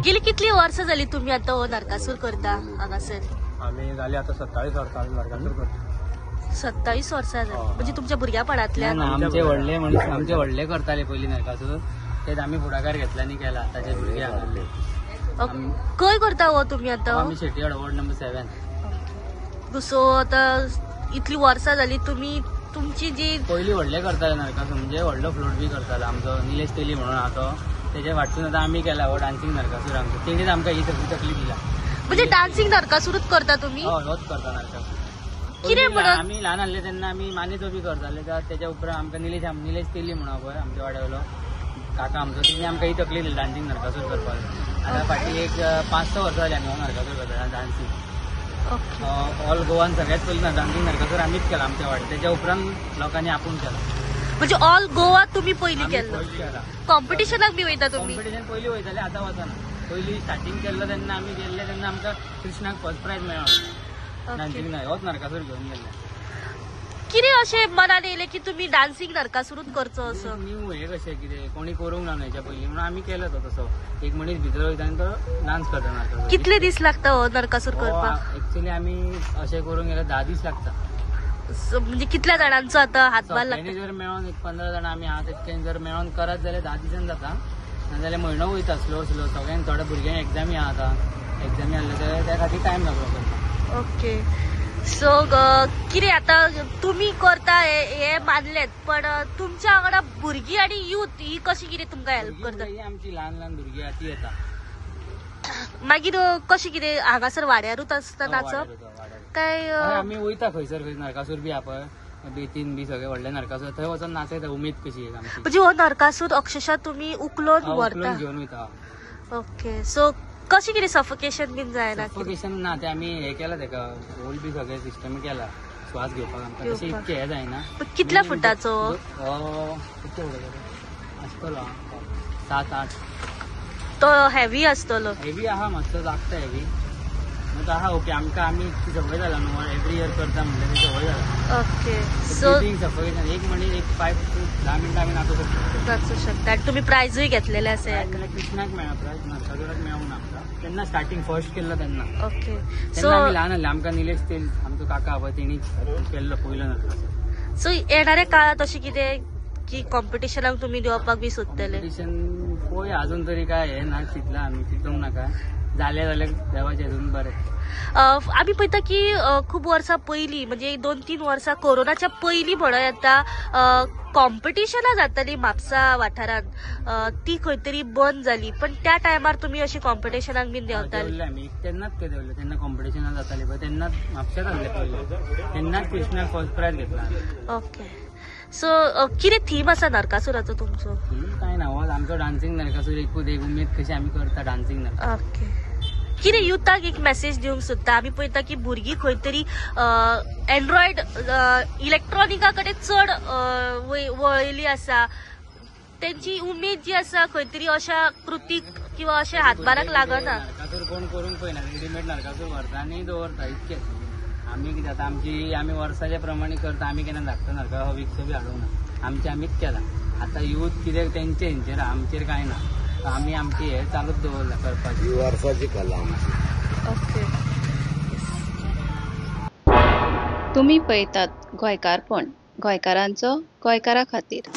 गेली कितली वर्सां जाली तुमी आतां हो नरकासूर करता हांगासर? आमी जाली आतां 27 वर्सां आमी नरकासूर करता. 27 वर्सां जाली म्हणजे तुमच्या भुरग्यापणांतल्यान? आमचे व्हडले मनीस आमचे व्हडले करताले पयलीं नरकासूर, तेच आमी फुडाकार घेतला आनी केला. ताचे भुरगे हांगासरले. खंय करता हो तुमी आतां? आमी शेटयाड वॉर्ड नंबर 7. सो आतां इतली वर्सां जाली तुमी तुमची जी पयलीं व्हडले करताले नरकासूर, म्हणजे व्हडलो फ्लोट बी करतालो आमचो निलेश तेली म्हणून आहा तो, तेजे वाटसून आतां आमी केला हो डान्सिंग नरकासूर आमचो. तेणीच आमकां ही सगळी तकली दिला. म्हणजे डान्सिंग नरकासूरूच करता तुमी? हय, होच करता नरकासूर. कितें म्हणून आमी ल्हान आसले तेन्ना आमी मानेचो बी करताले, तेच्या उपरांत आमकां निलेश तेली म्हणून पळय आमच्या वाड्यावयलो काका आमचो, तेणी आमकां ही तकली दिली डान्सिंग नरकासूर करपाक. आतां फाटीं एक 5-6 वर्सां जाली आमी हो नरकासूर करता डान्सिंग. ऑल गोवान सगळ्यात पयलीं डान्सिंग नरकासूर आमीच केला आमच्या वाड्यार, तेच्या उपरांत लोकांनी आपूण केला. म्हणजे ऑल गोवा तुमी पयलीं केल्लो? कॉम्पिटिशनाक बी वयता तुमी? कॉम्पिटिशन पयलीं वयताले, आतां वचना. पयलीं स्टार्टींग केल्लो तेन्ना आमी गेल्ले तेन्ना आमकां कृष्णाक फर्स्ट प्रायज मेळ्ळो डान्सिंग, होच नरकासूर घेवन गेल्ले. कितें अशें मनान येयलें की तुमी डान्सिंग नरकासूरूच करचो असो? न्यू हें कशें कितें कोणी करूंक ना हेच्या पयलीं म्हणून आमी केलो तो तसो. एक मनीस भितर वयता आनी तो डान्स करता नरकासूर. कितले दीस लागता हो नरकासूर करपाक? एक्चुअली आमी अशें करूंक गेल्यार 10 दीस लागता. म्हणजे कितल्या जाणांचो आतां हातभार लागता? जर मेळोन एक 15 जाणां आमी आहा तितक्यांनी जर मेळोन करत जाल्यार 10 दिसान जाता, नाजाल्यार म्हयनो वयता स्लो स्लो. सगळ्यांक थोड्या भुरग्यांक एग्जामी आहा आतां, एग्जामी आसले जाल्यार त्या खातीर टायम लागलो करपाक. ओके, सो कितें आतां तुमी करता हे मानलेत, पण तुमच्या वांगडा भुरगीं आनी यूथ ही कशी कितें तुमकां हेल्प करता? ही आमची ल्हान ल्हान भुरगीं आहा ती येता. मागीर कशें कितें हांगासर वाड्यारूच आसता नाचप काय? आमी वयता खंयसर खंय नरकासूर बी आहा पळय, बेतीन बी सगळे व्हडले नरकासूर, थंय वचून नाचयता उमेद कशी एक आमची. म्हणजे हो नरकासूर अक्षरशः तुमी उखलून व्हरता? घेवन वयता. ओके, सो कशें कितें सफोकेशन बीन जायना? सफोकेशन ना, ते आमी हें केलां तेका होल बी सगळें सिस्टम केला श्वास घेवपाक आमकां, तशें इतकें हें जायना. कितल्या फुटाचो? कितले फुटाचो आसतलो 7-8. तो हेवी आसतलो? हेवी आहा, मातसो लागता हेवी मात आहा. ओके, आमकां आमी सवय जाला न्हू, एवरी इयर करता म्हणल्यार ती सवय जाला. ओके, सो सफोकेशन एक मनीस एक 5 to 10 मिनटां आमी नाचूं शकता. नाचूं शकता. आनी तुमी प्रायजूय घेतलेले आसा? कृष्णाक मेळ्ळा प्रायज, नरकासूराक मेळूंक ना आमकां तेन्ना, स्टार्टींग फर्स्ट केल्लो तेन्ना. ओके, सो आमी ल्हान आसले, आमकां निलेश तेल आमचो काका पळय तेणी केल्लो पयलो नरकासूर. सो येणाऱ्या काळात अशें कितें की कॉम्पिटिशनाक तुमी देंवपाक बी सोदतले? कॉम्पिटिशन पळय अजून तरी काय हें ना, चिंतलां आमी, चिंतूंक नाका, जालें जाल्यार देवाचें अजून बरें. आमी पळयता की खूब वर्सां पयलीं म्हणजे 2-3 वर्सां कोरोनाच्या पयलीं म्हणूं येता कॉम्पिटिशनां जातालीं म्हापसा वाठारांत, ती खंय तरी बंद जाली, पण त्या टायमार तुमी अशी कॉम्पिटिशनाक बीन देंवताली? आमी तेन्नाच ते देंवले, तेन्ना कॉम्पिटिशनां जातालीं पळय तेन्नाच म्हापश्यांत आसले पयलें, तेन्नाच कृष्णाक फर्स्ट प्रायज घेतला. ओके, सो कितें थीम आसा नरकासुराचो तुमचो? थीम कांय ना, हो आमचो डान्सिंग नरकासूर एकूच एक उमेद कशी आमी करता डान्सिंग नरकासूर. ओके, कितें युथाक एक मॅसेज दिवंक सोदता? आमी पळयता की भुरगीं खंय तरी एन्ड्रॉयड इलेक्ट्रॉनिका कडेन चड वळयली आसा, तेंची उमेद जी आसा खंय तरी अशा कृतीक किंवा अशा हातभाराक लागना. नरकासूर कोण करूंक पळयना, रेडीमेड नरकासूर व्हरता आनी दवरता इतकेच. आमी कितें आतां आमची आमी वर्साच्या प्रमाणे करता, आमी केन्ना धाकटो नरकासूर हो विकतो बी हाडूंक ना, आमचें आमीच केला. आतां यूथ कितें तेंचे हेंचेर, आमचेर कांय ना, आमी आमची हे चालूच दवरला करपाची, वर्साची कला आमची. ओके, तुमी पळयतात गोंयकारपण, गोंयकारांचो गोंयकारा खातीर.